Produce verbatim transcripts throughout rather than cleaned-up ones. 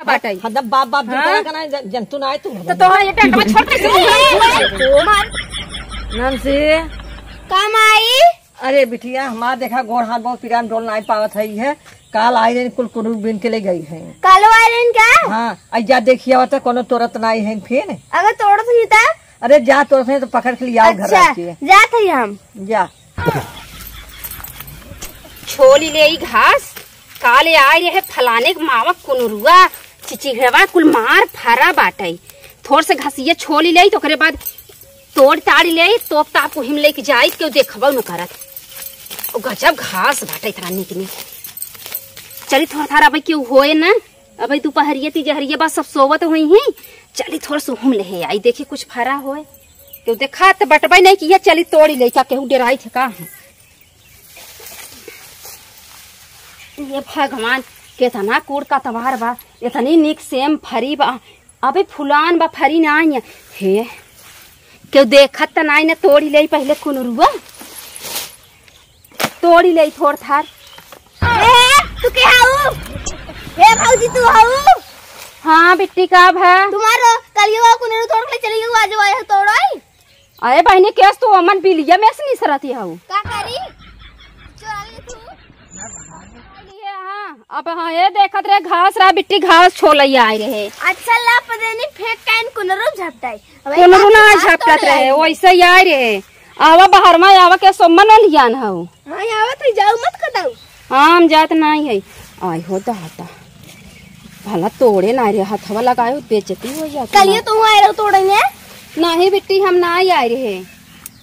बाटइ। हरदम बाप, बाप, जिन हाँ? तरह का ना, जन-, जंतु ना आए तू। तो तोहरा ये डंडवा छोड़ के मार। नंसी। का माई? अरे बिटिया, हमार देखा गोड़ हाथ बहुत पीरा में डोल नाई पावत है, ये काल आई रही कुल कुरुक बीन के ले गई है। कालो आई रही का? हाँ, आई जा देखिया तो कोनो तोड़त नाई है फिर। अगर तोड़त नहीं था? अरे जा तोड़त नहीं तो पकड़ के लियाओ घर अच्छा, आके। जात है हम। जा। छोली ले ई घास, काले आए रहे फलाने के मावा कुनरुआ, चिचिघड़वा कुल मार फरा बाटइ। थोड़ से घसिया छोली ले तो ओकरे बाद तोड़ ताड़ी ले, तोप ताप उहिम लेके जाई, केहू देखबो न करत। ओ गजब घास बाटे इतना नीक नीक। चली थोड़ा थार अबे केहू होए ना, अबे दुपहरिया तिजहरिया बा सब सोवत होई ही। चली थोड़ सुहुम ले आई, देखी कुछ फरा होए। केहू देखा त बटबे नहीं कि ये चली तोड़ी ले, का केहू डेराई थे का है? ये भगवान, केतना कूड़ कतवार बा, इतनी नीक सेम फरी बा। अबे फुलान बा, फरी नाई है। हे, केहू देखत त नाई न, तोड़ी ले पहिले कुनरुआ। तोड़ी ले थोड़ थार। ए, तू के हाउ? ए भौजी, तू हाउ? हाँ बिट्टी, का भा? तुम्हारो कलियो कुनरू तोड़ के चली गई, आज आए हो तोड़ाई? अरे बहिनी, केस तू अमन बिलिया में से निसरती हऊ। का करी? चोरा ले तू। ये हाँ, अब हाँ, ये देखत रहे घास रहा, बिट्टी घास छोलई आए रहे। अच्छा ला पदेनी फेंक काइन कुनरू झपटाई। अबे कुनरू ना का झपटत तोड़े रहे, आई? वैसे ही आए रहे। आवा बाहर में आवा के सोमन वाली जान हऊ। हाँ, आवत है, जाऊ मत कटाऊ। हाँ, हम जात नाई है। आय हो दादा, भला तोड़े ना रे, हथवा लगाए हो, बेइज्जती हो जाती कलिए ना। तू आए रहो तोड़े ने? नहीं बिट्टी, हम ना आए रहे।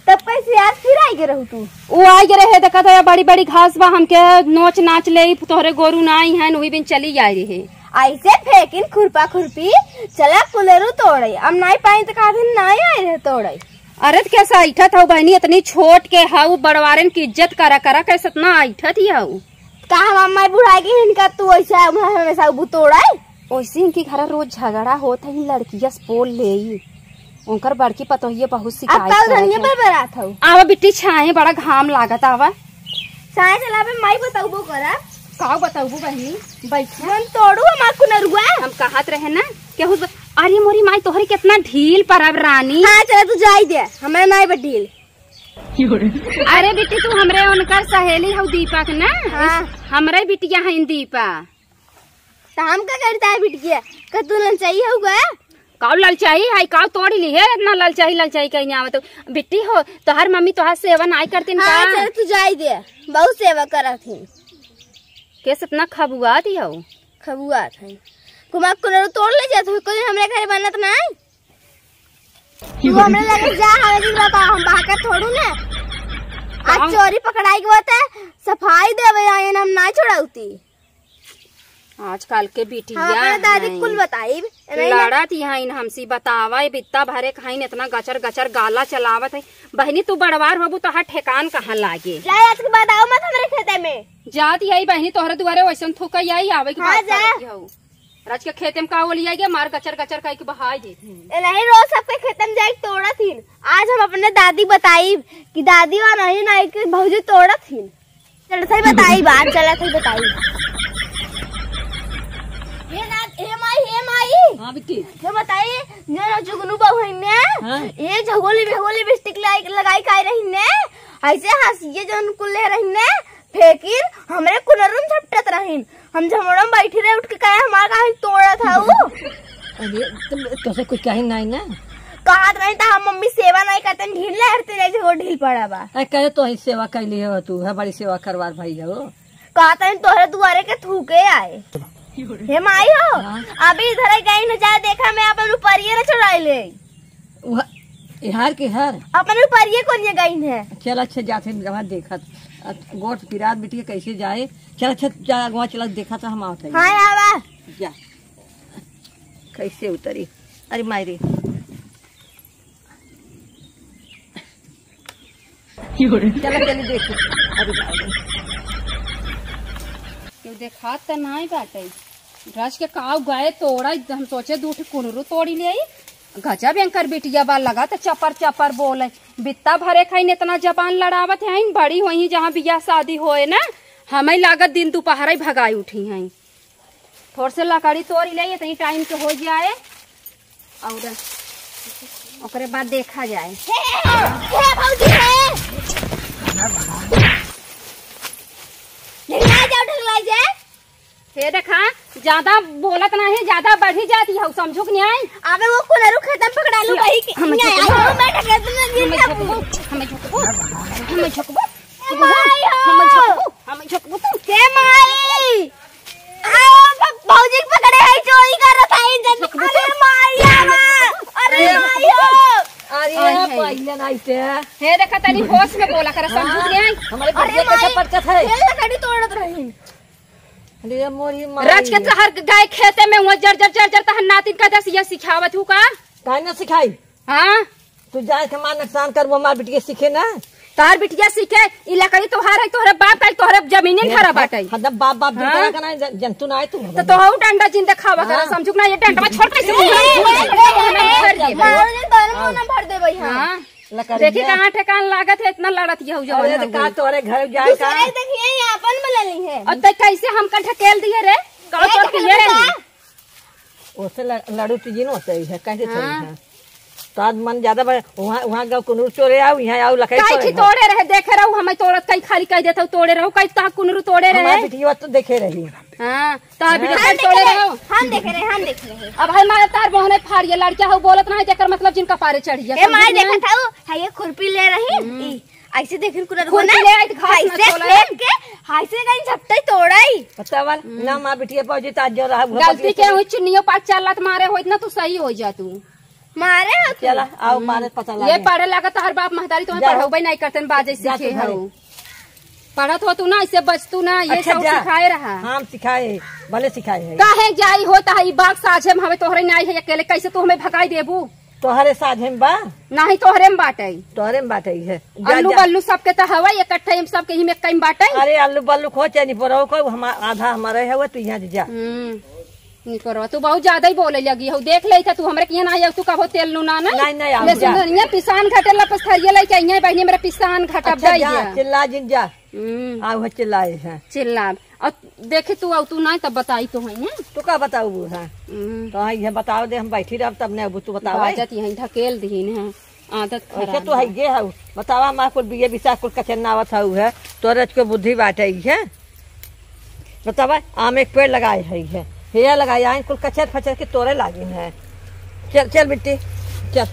तब कैसे आज फिर आए गे रहू तू? वो आए गे रहे, देखा था बड़ी बड़ी घास बा, हमके नोच नाच ले, तोहरे गोरू ना आई हैं, वही बिन चली आए रहे। ऐसे फेंकिन खुरपा खुरपी, चला कुनरू तोड़े, हम नाई पाई तो कहा दिन नाई आए रहे तोड़े। अरे त कैसा ऐठत हऊ बहिनी, इतनी छोट के हऊ, बड़वारन की इज्जत करा करा, कैसे इतना ऐठत ही हऊ? का हम अम्मा बुढ़ाई के इनका तू ऐसा हमेशा उबू तोड़ाई? ओइसे इनकी घर रोज झगड़ा होत है, इन लड़किया से बोल लेई। उनकर बड़की पतोहिया बहुत अब शिकायत काऊ करत धनिया है। पर बरात हऊ। आवा बिट्टी छाए, बड़ा घाम लागत, आवा। छाए चलावे माई बतौबो करा। का बतौबो बहिनी, बैठा। मन तोड़ू हमार कुनरुआ। हम कहत रहे ना, केहू ब-, अरे मोरी माई, तोहरे कितना ढील परब रानी। हाँ, चला तू जाई दे, हमरा नाई बा ढील। अरे बिट्टी, तू हमरे उनकर सहेली हऊ दीपक ना? हाँ। हमरे बिटिया हईन दीपा। त हम का करता है बिटिया? का तू ललचाई हऊ का? काऊ ललचाई है, काऊ तोड़ी ली है, इतना ललचाई, ललचाई कहीं नहीं आवत। बिट्टी हो, तोहार मम्मी तोहार सेवा नाई करतीन हाँ, का? चल तू जाई दे, बहुत सेवा करत ही। केस इतना खबुआत ही हऊ। खबुआत है। कुमार कुनरू तोड़ ले जात हो, कोई हमरे घरे बनत नाई। तू हमरे लगे जा, हवे दिन बता, हम बहाकर थोड़ू ने। आज हाँ। चोरी पकड़ाई के बात है, सफाई देवे आइन, हम ना छोड़ाउती। आजकल के बिटिया हम अपने दादी हैं। कुल बताइब, एने ना लड़त यहाँ इन हमसी बतावा, ये बित्ता भरे खाइन इतना गचर गचर गाला चलावत है। बहिनी तू बड़वार होबू, तोहार ठेकान कहाँ लागे? जाए आज के बाद आओ मत हमरे खेते में। जात यही बहिनी तोहरे दुआरे वैसन थूक आई आवे के हाँ, बात जा। करत हऊ। राज के खेते में का ओलिया गया, मार गचर गचर कह के बहाई देत हई। ए नहीं, रोज सबके खेते में जाए के तोड़त हिन। आज हम अपने दादी बताइब कि दादी और नहीं ना के भौजी तोड़त हिन। चल सही बताई बात, चला सही बताई। हे ना, हे माई, हे माई। हाँ बिट्टी। ये बताई, जो ना जुगनू बहू है ने, हाँ। ये झगोली में वो लिपस्टिक लगाई, लगाई काई रही ने, ऐसे हंसिए जो उनको ले रही ने, फेंकिन, हमरे कुनरुन झपटत रहिन। हम झमोड़ा में बैठी रहे, उठ के कहे, "हमार काहे तोड़त हऊ?" अरे, तुम, तोसे कुछ कही नहीं ना? कहत रही त हम मम्मी सेवा नहीं करते, ढील ले हटते जाए, वो ढील पड़ा बा। अरे, कहे तो ही सेवा कर ली हो तू, है बड़ी सेवा करवार भाई हो। कहत रही तोहरे दुआरे के थूके आए। हे माई हो, हाँ। अभी इधर गई न जाए, देखा मैं अपन ऊपर ये न चढ़ाई ले। वह इहार के हर। अपन ऊपर ये कौन ये गई है? चल अच्छा जाते हैं, जहाँ देखत। अब गोट पिरात बिटिया कैसे जाए। चल अच्छा जा, अगवा चला, देखा तो हम आवत है। हाँ, आवा। जा। कैसे उतरी? अरे माई रे। चला चली देखी। अरे बाप रे। केहू देखात त नाई बाटे। रच के काव गए तोड़ा, हम सोचे दू ठे कुनरू तोड़ी ले आई। गजब एंकर बिटिया बा, लगा त चपर चपर बोले। बित्ता भरे खाइन इतना जबान लड़ावत हैं, बड़ी होई जहाँ बियाह शादी होए ना, हमें लागत दिन दोपहर ही भगाई उठी हैं। थोड़ से लकड़ी तोड़ ले, इतनी टाइम के हो जाए और ओकरे बाद देखा जाए। हे, हे, हे, भौजी, हे। नहीं, आ जाओ, ढगलाई जे। हे देखा, ज्यादा बोलत नाही, ज्यादा बढ़ी जाती हौ, समझू कि नहीं? अबे वो कुनरू खेतम पकड़ा लू, वही के हमें नहीं झोंकबो। आई, मैं ढकेल दूंगा, गिर हमें जाबू। झोंकबो, हमें झोंकबो, हमें झोंकबो। ए माई हो। हमें झोंकबो, हमें झोंकबो तू। हे माई। आओ, भ-, भौजी के पकड़े है, चोरी करत है, जन-, झोंकबो अरे तू। माई, आवा। अरे अरे माई हो। अरे, अरे, पहिले नहीं से। हे देखा, तनी होश में बोला कर, समझू हाँ, कि नहीं? हमारे अरे बिटिया माई, कैसे पटकत है? ये लकड़ी तोड़त रही। अरे मोरी माई। रच के तहर गए खेते में, वो जर, जर, जर, जर, तहर नातिन का दस ये सिखावत हूँ का? काहे ना सिखाई? हाँ। तू जाए के मार नुकसान कर, वो हमार बिटिया सीखे ना। तोहर बिटिया सीखे, ई लकड़ी तोहार है, तोहरे बाप का, तोहरे जमीने हे, घर हे, बाटे। हदम बाप, बाप हाँ। बिटिया का ना जन-, जंतु ना है तू। तो तोहू डंडा जिन देखावा करा, हाँ। समझू कि ना, ये डंडवा छोड़ कैसे ए, ए, ए, ए, ए, ए, भर दे। मारो जिन तोहरे मुंह ना भर दे भाई, हाँ। हाँ। लकड़िया। देखी कहाँ ठेकान लागत है, इतना लड़त यहू जवन अरे, तो हउवे। का तोरे घर जाए का? दूसरे देखिए, ये अपन में ले ली है। और तै कैसे हमका ढकेल दिए रे? का ए, तोर ढकेल पिए बता। रही? ओसे ल-, लड़ू तीजिन होते ही है, कैसे थोड़ी हाँ। है? तो आज मन ज्यादा बड़े, वहाँ, वहाँ गौ कुनरू चोरे आओ, यहाँ आओ लकड़ी काहे तोड़े की हो। तोड़े रहे, देखे रहू, हमें तोड़त कहीं खाली कह देता हूँ, तोड़े रहू, कहीं तो कुनरू तोड़े हमारे रहे। बिटिया तो देखे रही। हाँ, तो हाँ। वीडियो हम कॉल देखे तोड़े रहे, रहो। हम देखे रहे, हम देखे रहे। अब भाई मारे तार बहने फाड़िए, लड़किया हो बोलत ना है, जेकर मतलब जिनका पारे चढ़िए, ए, समझ मार में देखा आई? था, वो, है ये खुरपी ले रही, हम्म। ई, ऐसे देखिन कुनरू खुरपी ना, ले आई, घास में ऐसे तोड़े। फेंक के, ऐसे कहीं झपटे तोड़ाई। बतावल, हम्म। ना माँ बिटिया पहुँची तो आज जो रहा, वो गलती पकड़े के हुई, चुन्नियों पर चार लात मारे होइत ना, तू सही हो जा तू। मारे हो तू। चला, आओ, हम्म। मारे पता ये लागे। पढ़े लागत, तोहर बाप महतारी तुम्हें जा। पढ़ाउबे नहीं करते, बाजे जा सीखे तू घरे। हो। पढ़त हो तू ना, ऐसे बचतू ना, ये अच्छा, सब जा। सिखाए रहा। हाँ, हम सिखाए, भले सिखाए है। काहे जाई हो, तहा ई बाग साझे में हमें तोहरे नहीं है अकेले, कैसे तू हमें भगाई देबू? तोहरे साझे में बा? नहीं, तोहरे में बाटे। तोहरे में बाटे है। जा, अल्लू जा। बल्लू सबके तो हवा, इकट्ठे हम सबके ही में कहीं बाटे। अरे, अल्लू बल्लू खो चाहे निपोरो को, हम आधा हमारे है, वो तू यहाँ जा। हम्म। निकोरवा, तू बहुत ज्यादा ही बोले लगी हो। देख लेई था तू, हमरे किहाँ ना आया, तू कबो तेल नू ना, ना? नहीं, नहीं, आऊ ले जा। सुन, धनिया पिसान घटे ला, पस्थरिया लेके आई है, बहिनी, मेरा पिसान घटा अच्छा, दे जा, जा। चिल्ला जिन जा। हम्म। आऊ है, चिल्लाए हैं। चिल्ला। और देखे तू, आऊ तू ना, तब बताई तो है, हैं? तू का बताऊ है? हम्म। तो हाँ, ये बताओ दे, हम बैठी रहब, तब ने अब तू बतावे। बाजत यहीं ढकेल दीन है। आदत वैसे खराब तो है। है, ये है। बतावा, हमार कुल बीए बिसा कुल कचर नावत हऊ है, तोरे को बुद्धि बाटे ही है। बतावा, आम एक पेड़ लगाए है, है। हेया लगाए आइन, कुल कचर फचर के तोरे लागिन है। चल, चल बिट्टी, चल।